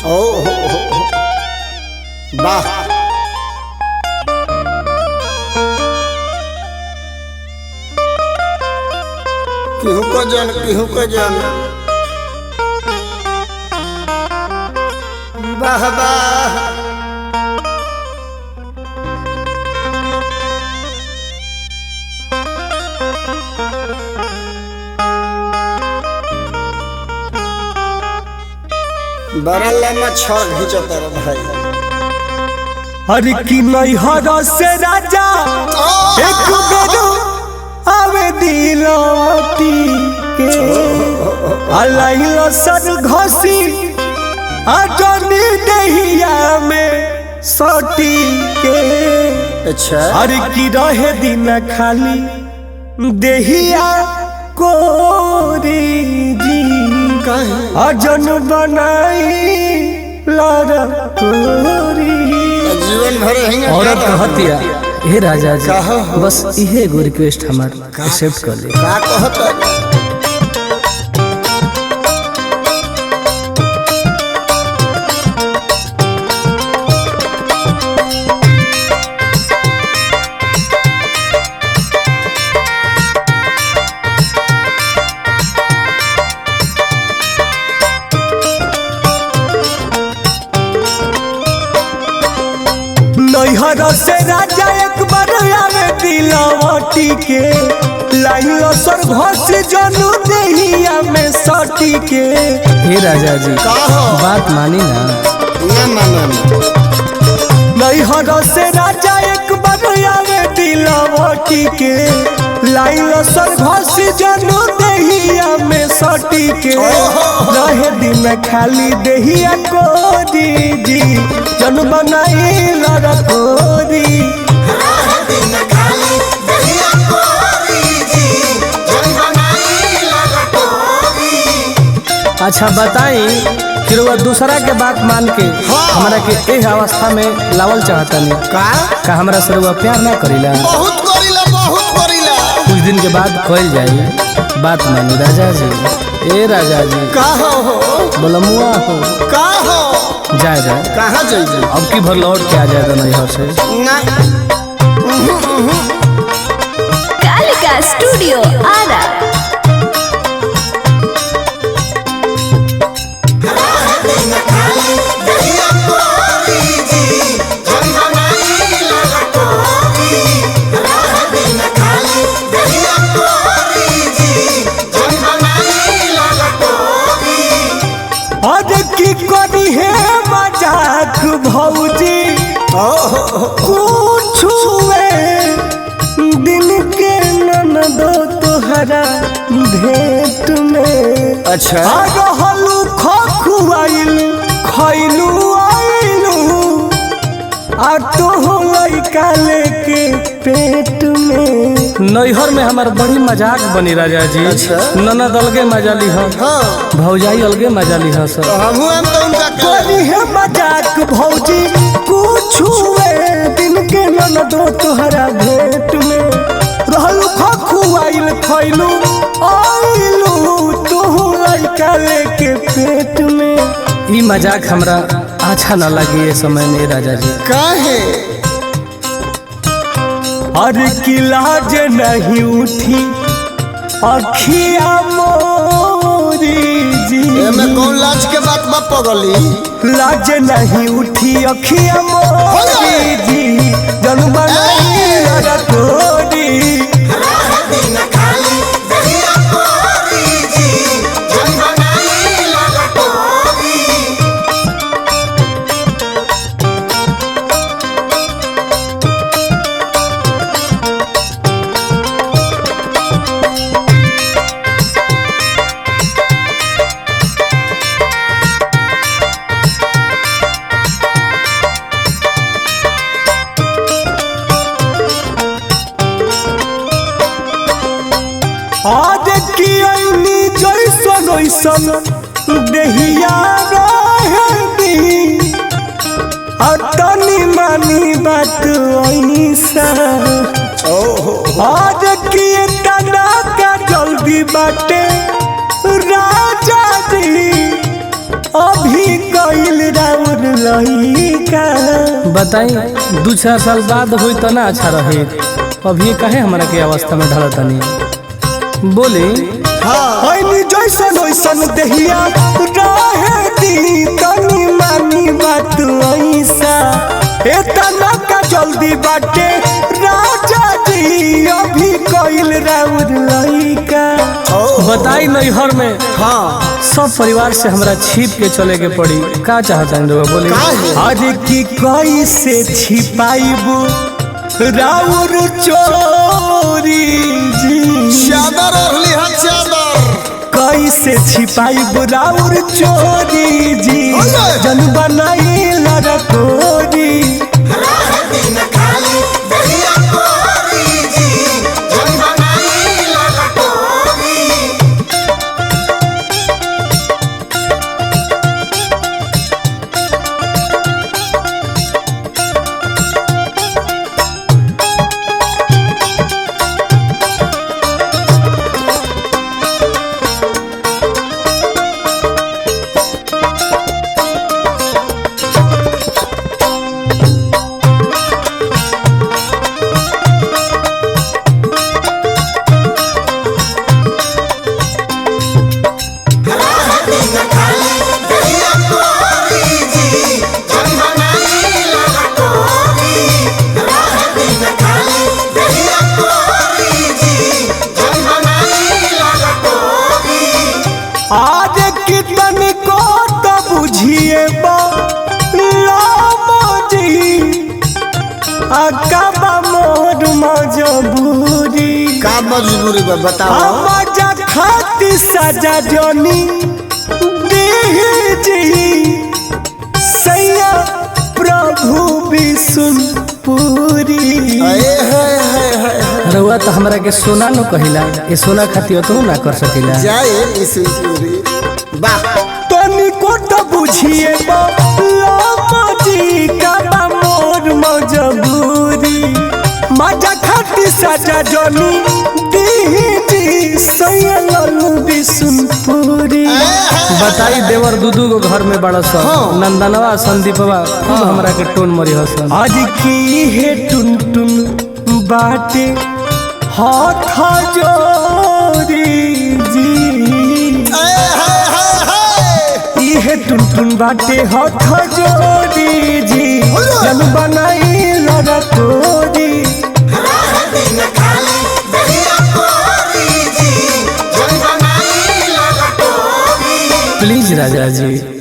ओ हो हो हो। वाह केहू को जन, केहू को जन। वाह वाह। बड़ा लम्बा छड़ घिंचता रे भाई। हर की नैहर से राजा एक बेर आवे दिलवती के अलाइल सर घसी अजनी दहिया में सटी के। अच्छा। हर की रहे दिन खाली देहिया कोरी जी अजन बनाई लारा कोरी। जीवन भर हिंगा औरत कहतिया हे राजा जी कहा हो? बस इहे एगो रिक्वेस्ट हमार एक्सेप्ट कर ले। का कहता? नैहर से राजा एक बार आवे दिलवटी के लाइल सर घोष जनू देहिया में सटी के। हे राजा जी का हो? बात मानी ना। ना ना ना ना। नैहर से राजा एक बार आवे दिलवटी के लाइल सर घोष जनू देहिया में सटी के। रहे दिन खाली देहिया कोरी जी जन बनाई लड़ कोरी। अच्छा बताई फिर वह दूसरा के बात मान के हमरा के एह अवस्था में लावल चाहता नहीं का? का हमरा से रउआ प्यार ना करीला? बहुत करीला, बहुत करीला। कुछ दिन के बाद खोल जाई, बात मानी राजा जी। ए राजा जी का हो हो? बोलमुआ हो का हो? जाए जाए कहाँ जाइए? अब की भर लौट के आ जाएगा नैहर से। ना। कालिका स्टूडियो आरा। अरे की करी हे मजाक भौजी पूछुए दिन के ननदो तोहरा भेंट में। अच्छा। आ रहलू खखुआइल खैलू आइलू आ तोहू लइका लेके पेट में। नैहर में हमार बड़ी मजाक बनी राजा जी। अच्छा। ननद अलगे मजा ली हाँ। भौजाई अलगे मजा ली सर। तो हमहू हम तो उनका करी है मजाक भौजी पूछुए दिन के ननदो तोहरा भेंट में। रहलू खखुआइल खैलू आइलू तोहू लइका लेके पेट में। ई मजाक हमरा अच्छा ना लगी ये समय में राजा जी। काहे? अरे की लाज नहीं उठी अखिया मोरी जी। एमे कौन लाज के बात बा पगली? लाज नहीं उठी अखिया मोरी जी जन बनाई रतोरी। आज की ऐनी जैसन ओइसन देहिया रहे दी आ तनी मानी बात ऐसा। आज की तना का जल्दी बाटे राजा जी अभी गइल। बताई 2-4 साल बाद हुई तो ना अच्छा रहे, अभी काहे हमरा के अवस्था में ढलत तनी? बोली। हाँ। ऐनी जैसन ओइसन देहिया रहे दी, तनी मानी बात ऐसा। एतना का जल्दी बाटे राजा जी, अभी कइल राउर लइका। बताई नैहर में हाँ। सब परिवार से हमरा छिप के चले के पड़ी, का चाहता रउआ बोली? काहे? अरे की कैसे छिपाइबू राउर चोरी जी, चादर ओढ़ली है चादर। कैसे छिपाइबू राउर चोरी जी, जन बनाई लड़कोरी। आज कितन को तो बुझिए जी, अकबा मोर मजबूरी। का मजबूरी बा बताओ? मजा खाती सजा जोनी देह जी, सैया प्रभु विष्णुपुरी। ए है है है। रउआ तो हमरा के सोना न कहिला, ये सोना खातिर तो ना कर सकिला। जाए इस पूरी वाह। तनिको तो बुझिए जी, का मोर मजबूरी। मजा खाती सजा जोनी देह जी, सैया ललू विष्णुपुरी। बताई देवर दू गो घर में बड़ा सन, नंदनवा संदीपवा खूब हमरा के टोन मरी हसन। आज की है टुन टुन बाटे हाथ जोरी जी, ए है है है। इहे टुन टुन बाटे हाथ जोरी जी, जन बनाई लड़कोरी। प्लीज राजा जी।